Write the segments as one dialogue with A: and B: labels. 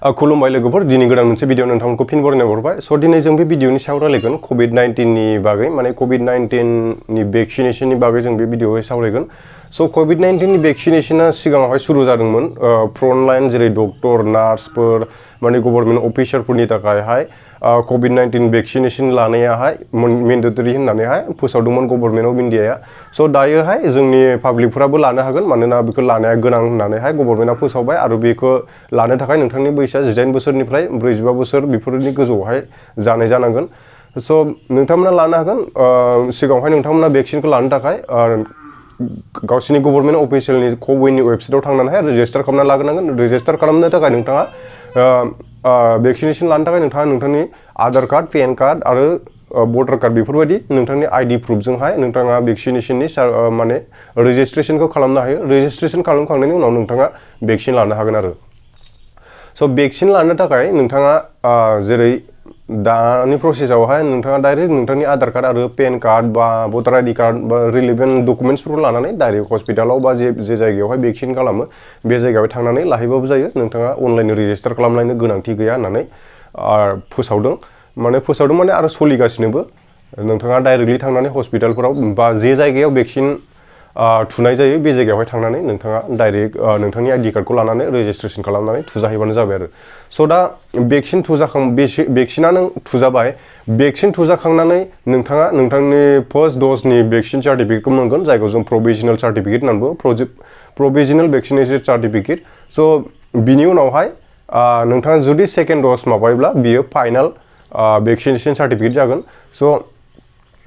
A: खुलुमबाय लोगोफोर दिनै गोदान मोनसे भिडिअ नोंथांमोनखौ फिन बरायनाय हरबाय स' दिनै जों बे भिडिअनि सायाव रायलायगोन कोविड-19 नि बागै माने कोविड-19 नि वैक्सीनेशन नि बागै जों बे भिडिअआव सावरायगोन स' कोविड-19 नि वैक्सीनेशना सिगाङावहाय शुरू जादोंमोन फ्रन्टलाइन जेरै डक्टर नार्सफोर माने गभर्नमेन्ट अफिसारफोरनि थाखायहाय कोविड-19 वैक्सीनेशन लानायाहाय मेन्डेटरि होननानैहाय फोसावदोंमोन गभर्नमेन्ट अफ इन्डियाया स' दायोहाय जोंनि पाब्लिकफोराबो लानो हागोन मानोना बेखौ लानाया गोनां होननानैहाय गभर्नमेन्टआ फोसावबाय आरो बेखौ लानो थाखाय नोंथांनि बैसोआ 19 बोसोरनिफ्राय 45 बोसोर बेफोरनि गोजौआवहाय जानाय जानांगोन स' नोंथांमोना लानो हागोन सिगाङावहाय नोंथांमोना वैक्सीनखौ लानो थाखाय गावसिनि गभर्नमेन्ट अफिसियेलनि कविननि वेबसाइटआव थांनानैहाय रेजिस्टार खालामना लाग्रोनांगोन रेजिस्टार खालामनो थाखाय नोंथाङा वैक्सीनेशन लानो थाखाय नोंथाङा नोंथांनि आधार कार्ड पेन कार्ड आरो भटार कार्ड बेफोरबायदि नोंथांनि आईडी प्रुफजोंहाय नोंथाङा वैक्सीनेशननि माने रेजिस्ट्रेशनखौ खालामनो हायो रेजिस्ट्रेशन खालामखांनायनि उनाव नोंथाङा वैक्सीन लानो हागोन आरो स' वैक्सीन लानो थाखाय नोंथाङा जेरै दानि प्रसेसआवहाय नोंथाङा डाइरेक्ट नोंथांनि आधार कार्ड आरो पेन कार्ड बा भटार आईडी कार्ड बा रिलेवेंट डकुमेन्ट्सफोरखौ लानानै डाइरेक्ट हस्पिटालाव बा जे जायगायावहाय वैक्सीन खालामो बे जायगायाव थांनानै लाहैबाबो जायो नोंथाङा अनलाइन रेजिस्टार खालामलायनो गोनांथि गैया होननानै फोसावदों माने आरो सोलिगासिनोबो नोंथाङा डाइरेक्टलि थांनानै हस्पिटालफोराव बा जे जायगायाव वैक्सीन थुनाय जायो बे जायगायावहाय थांनानै नोंथाङा डाइरेक्ट नोंथांनि आईडी कार्डखौ लानानै रेजिस्ट्रेशन खालामनानै थुजाहैबानो जाबाय आरो स' दा वैक्सीना नों थुजाबाय वैक्सीन थुजाखांनानै नोंथाङा नोंथांनि फर्स्ट ड'जनि वैक्सीन सार्टिफिकेटखौ मोनगोन जायखौ जों प्रोविजनल सार्टिफिकेट होननानै बुङो प्रोविजनल वैक्सीनेशन सार्टिफिकेट स' बिनि उनावहाय नोंथाङा जुदि सेकेन्ड ड'ज माबायोब्ला बियो फाइनाल वैक्सीनेशन सार्टिफिकेट जागोन स'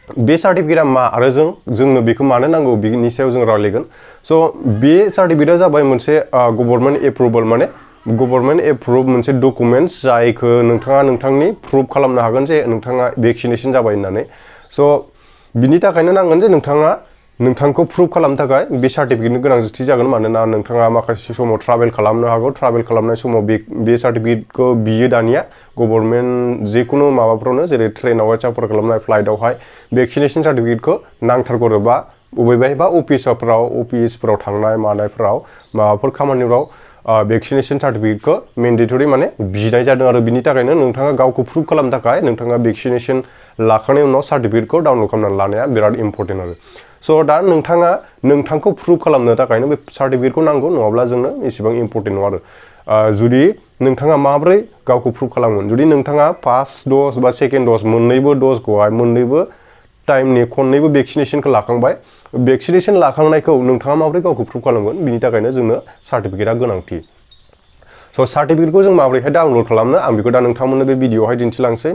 A: बे सार्टिफिकेटआ मा आरो जोंनो बेखौ मानो नांगौ बिनि सायाव जों रायलायगोन स' बे सार्टिफिकेटआ जाबाय मोनसे गभर्नमेन्ट एप्रुभेल माने गभर्नमेन्ट एप्रुभ मोनसे डकुमेन्ट्स जायखौ नोंथाङा नोंथांनि प्रुभ खालामनो हागोन जे नोंथाङा वैक्सीनेशन जाबाय होननानै स' बिनि थाखायनो नांगोन जे नोंथांखौ प्रुभ खालामनो थाखाय बे सार्टिफिकेटनि गोनांथि जागोन मानोना नोंथाङा माखासे समाव ट्राभेल खालामनो हागौ ट्राभेल खालामनाय समाव बे सार्टिफिकेटखौ बियो दानिया गभर्नमेन्ट जिखुनु माबाफ्रावनो जेरै ट्रेनावहाय साफर खालामनाय फ्लाइटआवहाय वैक्सीनेशन सार्टिफिकेटखौ नांथारगौ आरो बा बबेबा अफिसफोराव थांनाय मानायफोराव माबाफोर खामानिफ्राव वैक्सीनेशन सार्टिफिकेटखौ मेन्डेटरि माने बिनाय जादों आरो बिनि थाखायनो नोंथाङा गावखौ प्रुभ खालामनो थाखाय नोंथाङा वैक्सीनेशन लाखांनायनि उनाव सार्टिफिकेटखौ डाउनलड खालामनानै लानाया बिराद इम्पर्टेन्ट आरो स' दा नोंथाङा नोंथांखौ प्रुभ खालामनो थाखायनो बे सार्टिफिकेटखौ नांगौ नङाब्ला जोंनो एसेबां इम्पर्टेन्ट नङा आरो जुदि नोंथाङा माबोरै गावखौ प्रुभ खालामगोन जुदि नोंथाङा फार्स्ट ड'ज बा सेकेन्ड ड'ज मोन्नैबो ड'जखौहाय मोन्नैबो टाइमनि खननैबो वैक्सीनेशनखौ लाखांबाय वैक्सीनेशन लाखांनायखौ नोंथाङा माबोरै गावखौ प्रुभ खालामगोन बिनि थाखायनो जोंनो सार्टिफिकेटआ गोनांथि स' सार्टिफिकेटखौ जों माबोरैहाय डाउनलड खालामनो आं बेखौ दा नोंथांमोननो बे भिडिअआवहाय दिन्थिलांसै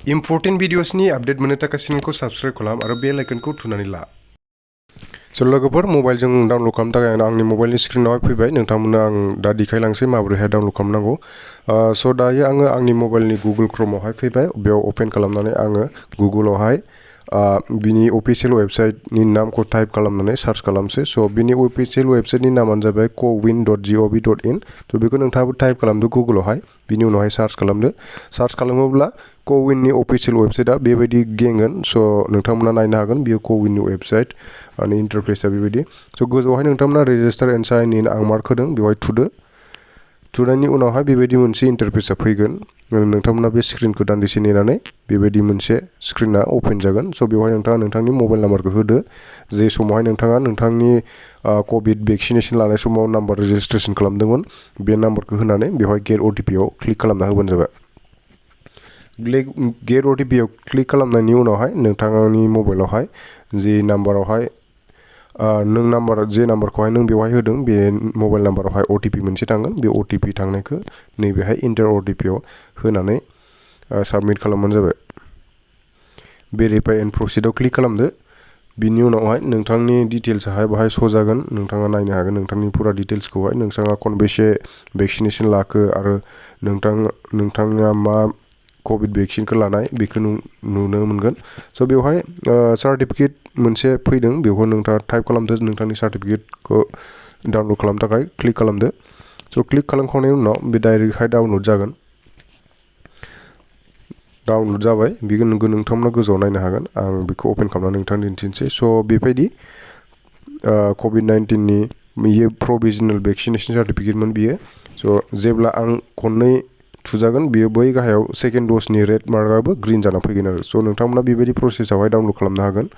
A: इम्पर्टेन्ट भिडिअसनि आपडेट मोननो थाखाय चेनेलखौ साबस्क्राइब खालाम आरो बेल आइकनखौ थुनानै ला स' लोगोफोर मबाइलजों डाउनलड खालामनो थाखाय आंनि मबाइलनि स्क्रिनावहाय फैबाय नोंथांमोननो आं दा देखायलांसै माबोरैहाय डाउनलड खालामनांगौ स' दायो आङो आंनि मबाइलनि गुगोल क्रोमआवहाय फैबाय बेयाव अपेन खालामनानै आङो गुगोलावहाय बिनि अफिसियेल वेबसाइटनि नामखौ टाइप खालामनानै सार्च खालामसै स' बिनि अफिसियेल वेबसाइटनि नामानो जाबाय kowin.gov.in थ' बेखौ नोंथाङाबो टाइप खालामदो गुगोलावहाय बिनि उनावहाय सार्च खालामदो सार्च खालामोब्ला कविननि अफिसियेल वेबसाइटआ बेबायदि गेंगोन स' नोंथांमोना नायनो हागोन बियो कविननि वेबसाइट आरो इन्टारफेसआ बेबायदि स' गोजौआवहाय नोंथांमोना रेजिस्टार एन्ड साइन इन आं मार्क होदों बेवहाय थुनायनि उनावहाय बेबायदि मोनसे इन्टारफेसआ फैगोन नोंथांमोना बे स्क्रिनखौ दान्दिसे नेनानै बेबायदि मोनसे स्क्रिना अपेन जागोन स' बेवहाय नोंथाङा नोंथांनि मबाइल नाम्बारखौ होदो जे समावहाय नोंथाङा नोंथांनि कोविड वैक्सीनेशन लानाय समाव नाम्बार रेजिस्ट्रेशन खालामदोंमोन बे नाम्बारखौ होनानै बेवहाय गेट अटिपिआव क्लिक खालामना होबानो जाबाय गेट अटिपिआव क्लिक खालामनायनि उनावहाय नोंथांनि मबाइलावहाय जे नाम्बारावहाय नों जे नाम्बारखौहाय नों बेवहाय होदों बे मबाइल नाम्बारावहाय अटिपि मोनसे थांगोन बे अटिपि थांनायखौ नैबेहाय इन्टार अटिपिआव होनानै साबमिट खालामबानो जाबाय भेरिफाइ एन्ड प्रसिडआव क्लिक खालामदो बिनि उनावहाय नोंथांनि डिटेल्सआहाय बाहाय श' जागोन नोंथाङा नायनो हागोन नोंथांनि फुरा डिटेल्सखौहाय नोंथाङा खनबेसे वैक्सीनेशन लाखो आरो नोंथाङा मा कोविड वैक्सीनखौ लानाय बेखौ नुनो मोनगोन स' बेवहाय सार्टिफिकेट मोनसे फैदों बेखौ नोंथाङा टाइप खालामदो नोंथांनि सार्टिफिकेटखौ डाउनलड खालामनो थाखाय क्लिक खालामदो स' क्लिक खालामखांनायनि उनाव बे डाइरेक्टहाय डाउनलड जागोन डाउनलड जाबाय बेखौ नोंथांमोना गोजौआव नायनो हागोन आं बेखौ अपेन खालामनानै नोंथांनो दिन्थिनोसै स' बेबायदि कोविड-19 नि बियो प्रोविजनल वैक्सीनेशन सार्टिफिकेटमोन बियो स' जेब्ला आं खननै थुजागोन बियो बै गाहायाव सेकेन्ड द'जनि रेड मार्कआबो ग्रीन जाना फैगोन आरो स' नोंथांमोना बेबायदि प्रसेसआवहाय डाउनलड खालामनो हागोन